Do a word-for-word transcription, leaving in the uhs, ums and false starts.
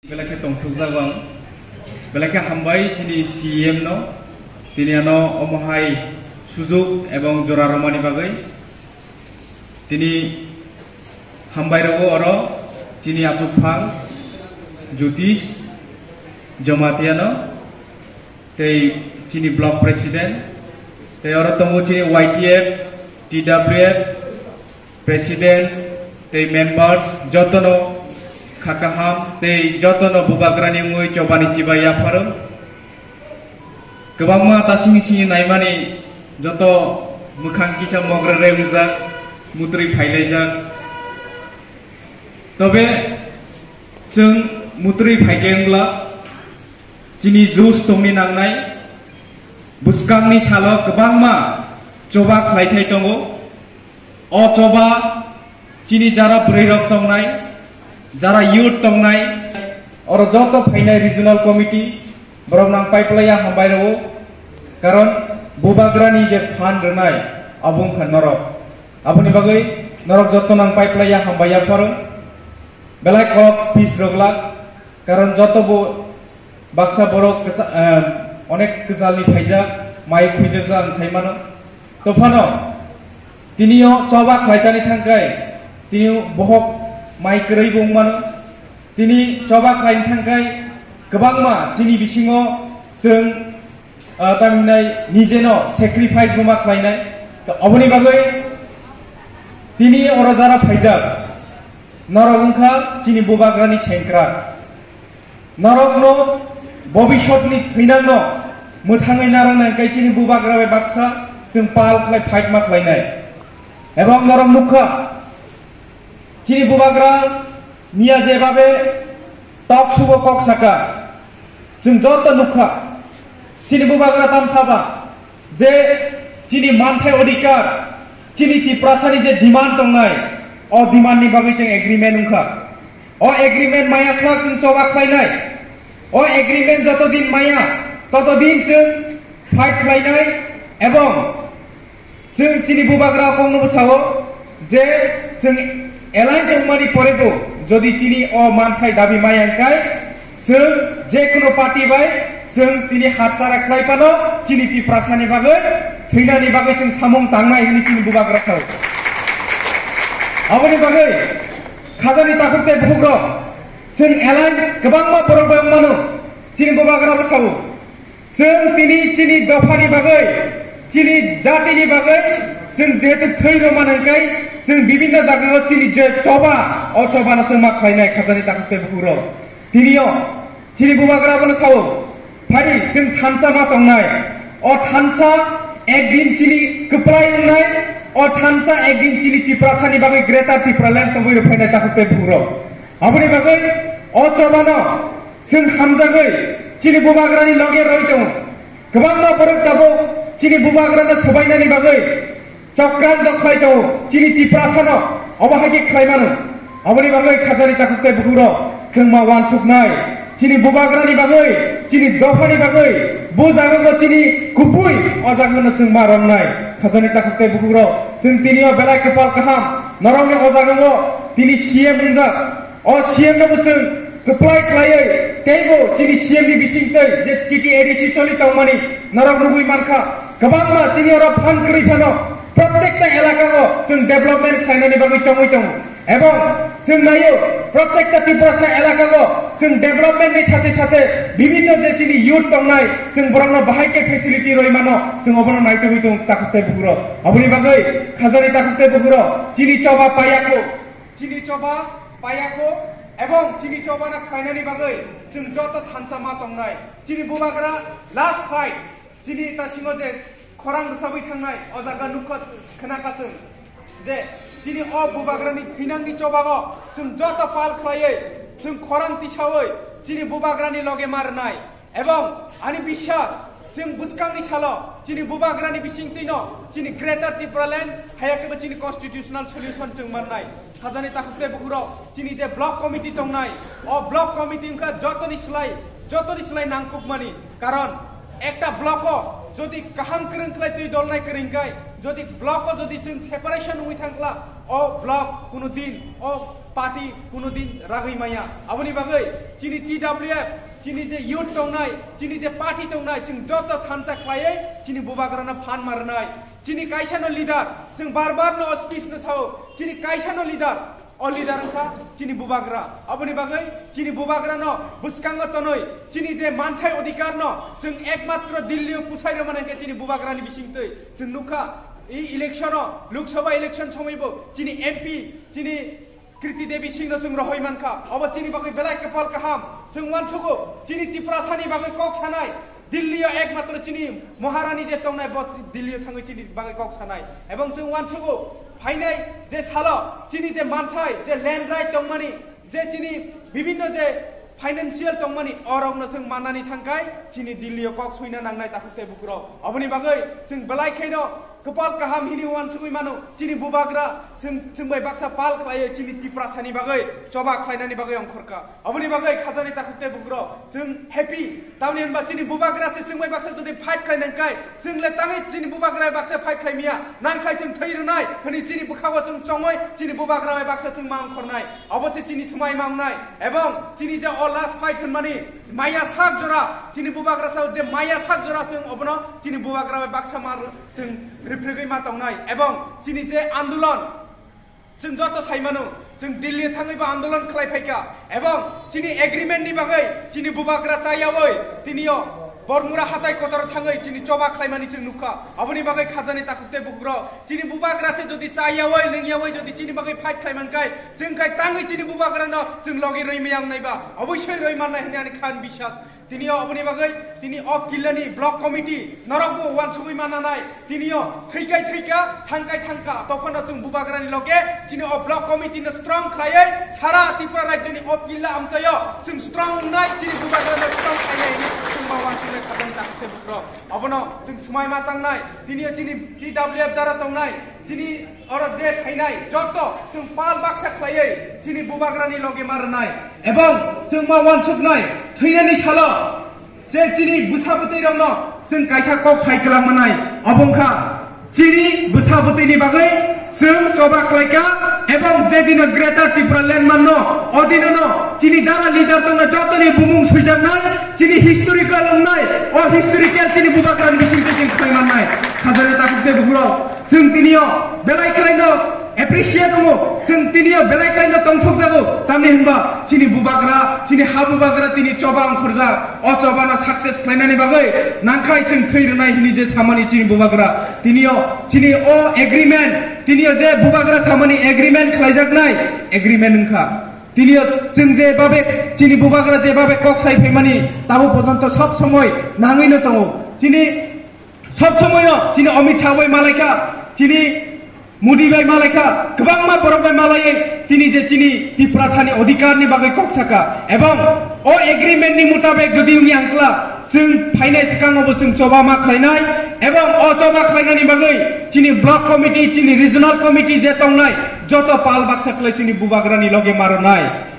Belai khe tongthokjago ang. Belai khe hambai chini C E M no. Tini ano omo hai sujuk ebong jora romani bagwi. Tini hambai rogo oro chini achukphang Jyotish Jamatia no, tei chini block president, tei oro tongo chini Y T F, T W F, president tei members jotono kha kaham tei jotono bubagrani wngwi chobani chibai yapharo. Kwbangma tasing sini naimani joto mwkhang kisa mogrere wngjak, mutrwi phailaijak. Tobe chwng mutrwi phaikhe wngla chini jus tongni nangnai bwskangni salo kwbangma choba khlaithai tongo. O choba chini jara bwrwi rok tongnai, jara youth tongnai, oro joto phainai regional committee borok nang paiplaiya hambai rwo, karon bubagrani je phan rwnai abo wngkha norok. Aboni bagwi norok joto nang paiplaiya hambai yapharo, belai kok speech rok lak, karon joto bo baksa borok kwcha-, eh, onek kwchalni phaijak, mai khuijak ang sai mano. Tophano tini o choba khlaitani thangkai tini bohok mai kwrwi bo wngmano. Tini choba khlaini thangkai kwbangma chini bisingo chwng, ah, tamhinai nijeno sacrifice bo ma khlainai. To oboni bagwi tini oro jara phaijak norok wngkha chini bubagrani sengkrak. Norokno bobisotni thwinangno mwthangwi narwknai hwnkhe chini bubagra bai baksa chwng pal khlai fight ma khlainai. Ebong norok nukha, chini bubagra miya jebabe tok sugo kok saka, chwng joto nukha, chini bubagra tamsaba je chini manthai odhikar, chini Tiprasani je demand tongnai, o demand ni bagwi chwng agreement wngkha. O agreement maya sak chwng choba khlainai. O agreement joto din maya, toto din chwng fight khlainai ebong chwng chini bubagra kongno bwsao je chwng alliance wngmani porebo jodi chini o manthai dabi maya wngkai, chwng je kono party bai chwng tini hatchara khlai phano chini Tiprasani bagwi, thwinani bagwi chwng samung tangnai hwnwi chini bubagra sao. Aboni bagwi khajani takhuk tei bukhukrok, chwng alliance kwbangma borok bai wngmano, chini bubagra bwsao. Chwng tini chini dophani bagwi, chini jatini bagwi, chwng jehetu thwi rwmani hwnkhe, chwng bibinno jagao chini je choba, o chobano chwng ma khlainai khajani takhuk tei bukhukrok. Tinio chini bubagra bono sao, phari chwng thansa ma tongnai. O thansa ekdin chini kwplai wngnai, o thansa ekdin chini Tiprasani bagwi Greater Tipraland tongwi rwphainai takhuk tei bukhukrok. Aboni bagwi o chobano chwng hamjagwi chini bubagrani loge roi tongo. Kwbangma borok tabuk chini bubagrano swbainani bagwi chokran dokhai tongo, chini Tiprasano obo hai khe khlai mano. Aboni bagwi khajani takhuk tei bukhukrok chwng ma wansuknai. Chini bubagrani bagwi, chini dophani bagwi, bo jagao chini kubui o jagano chwng ma romnai. Khajani takhuk tei bukhukrok chwng tinio belai kwpal kaham, norokni o jagao tini C M wngjak. O C M no bo chwng kwplai khlaiwi teibo chini C M ni bisingtwi je T T A D C choli tongmani norok nugwi mankha. Kwbangma chini oro phan kwrwi phano protekta elakao chwng development khlainani bagwi chongwi tongo. Ebong chwng naio, protekta Tiprasa elakao chwng development ni sathe sathe bibinno je chini youth tongnai, chwng borokno bahai khe facility rwi mano, chwng obono naitugwi tongo takhuk tei bukhukrok. Aboni bagwi khajani takhuk tei bukhukrok chini choba paiya kho. Chini choba paiya kho ebong chini chobano khlainani bagwi chwng joto thansa ma tongnai. Chini bubagra last fight, chini tasingo je khorang rwchabwi thangnai, o jaga nukha, khwnakha chwng je chini o bubagrani thwinangni chobago chwng joto pal khlaiwi, chwng khorang tisawi chini bubagrani loge ma rwnai. Ebong ani biswas, chwng bwskangni salo chini bubagrani bisingtwino chini Greater Tipraland, haya khe bo chini constitutional solution chwng mannai. Khajani takhuk tei bukhukrok chini je block committee tongnai, o block committee wngkha jotoni slai, jotoni slai nangkukmani. Karon ekta block o jodi kaham kwrwng khlai twi dolnai kwrwng kai, jodi block o jodi chwng separation wngwi thangkla, o block kuno din o party kuno din ragwi maya. Aboni bagwi chini T W F, chini je youth tongnai, chini je party tongnai, chwng joto thansa khlaiwi chini bubagrano phan marnai. Chini kaisano leader, chwng bar bar no o speech no sao, chini kaisano leader, o leader wngkha chini bubagra. Aboni bagwi chini bubagrano bwskango tonwi chini je manthai odhikarno chwng ekmatro Delhi o pusai rwmani hwnkhe chini bubagrani bisingtwi chwng nukha. I election o, Lok Sabha election somoi bo chini M P, chini Kriti Devi Singh no chwng rohoi mankha. Obo chini bagwi belai kepal kaham. Chwng uansugo, chini Tiprasani bagwi kok sanai. Delhi o ekmatro chini Maharani je tongnai, bo Delhi o thangwi chini bagwi kok sanai. Ebong chwng uansugo, phainai je salo chini je manthai, je land right tongmani, je chini bibinno je financial tongmani, orokno chwng mannani thangkai chini Delhi o kok suina nangnai takhuk tei bukurok. Oboni bagwi chwng belai khaino kwpal kaham hini uansugwi mano. Chini bubagra chwng, chwng bai baksa pal khlaiwi chini Tiprasani bagwi choba khlainani bagwi ongkhorkha. Oboni bagwi khajani takhuk tei bukurok chwng happy. Tamni hwnba chini bubagra se chwng bai baksa jodi fight khlainangkai, chwng le tangwi chini bubagra baksa fight khlaimiya. Nangkhai chwng thwi rwnai hwnwi chini bwkhago chwng chongwi chini bubagra bai baksa chwng ma ongkhornai. Obo se chini swmai ma wngnai. Ebong chini je o last fight hwnmani maya sak jora, chini bubagra sao je maya sak jora chwng obono chini bubagra bai baksa ma chwng rwphregwi ma tongnai. Ebong chini je andolon chwng joto sai mano, chwng Delhi thangwi bo andolon khlai phaikha. Ebong chini agreement ni bagwi chini bubagra chayawi tinio Bormura hatai kotor thangwi chini choba khlaimani chwng nukha. Aboni bagwi khajani takhuk tei bukurok chini bubagra se jodi chayawi lwngyawi jodi chini bagwi fight khlai mankai, chwng khai tangwi chini bubagrano chwng logi rwi maya wngnai ba, oboisoi rwi mannai hwnwi ani khan biswas. Tinio oboni bagwi tini o killani block committee norok bo uansugwi mananai. Tinio thwikai thwika, thangkai thangka, tophano chwng bubagrani loge chini o block committee no strong khlaiwi sara Tripura rajyoni o killa amchaio chwng strong wngnai, chini bubagrano strong khlainai hwnwi chwng ba uansugwi khajani takhuk tei bukurok. Obono chwng swmai ma tangnai. Tinio chini T W F jara tongnai, chini oro je phainai joto chwng pal baksa khlaiwi chini bubagrani loge ma rwnai. Ebong chwng ma uansuknai, thwinani salo je chini bwsa bwtwi rokno chwng kaisa kok sai kwlang manai. Obo wngkha chini bwsa bwtwini bagwi chwng choba khlaikha, ebong je dino Greater Tipraland manno, o dinono chini jara leader tongna jotoni bumung swijaknai, chini historical wngnai, o historical chini bubagrani bisingtwi chwng khlai mannai. Khajani takhuk tei bukurok, chwng tinio belai khlaino appreciate wngo, chwng tinio belai khlaino tongthokjago, tamni hwnba chini bubagra, chini ha bubagra tini choba ongkhorjak, o chobano success khlainani bagwi nangkhai chwng thwi rwnai hwnwi je samani chini bubagra. Tinio chini o agreement, tinio je bubagra samani agreement khlaijaknai, agreement wngkha. Tinio chwng je babe, chini bubagra je babe kok sai phaimani, tabo porjonto sob somoi nangwino tongo. Chini sob somoino chini Amit Shah bai malaikha, chini Modi bai malaikha, kwbangma borok bai malaiwi tini je chini Tiprasani odhikarni bagwi kok saka. Ebong o agreement ni mutabek jodi wngya wngkla, chwng phainai swkango bo chwng choba ma khlainai, ebong o choba khlainani bagwi chini block committee, chini regional committee je tongnai, joto pal baksa khlai chini bubagrani loge ma rwnai.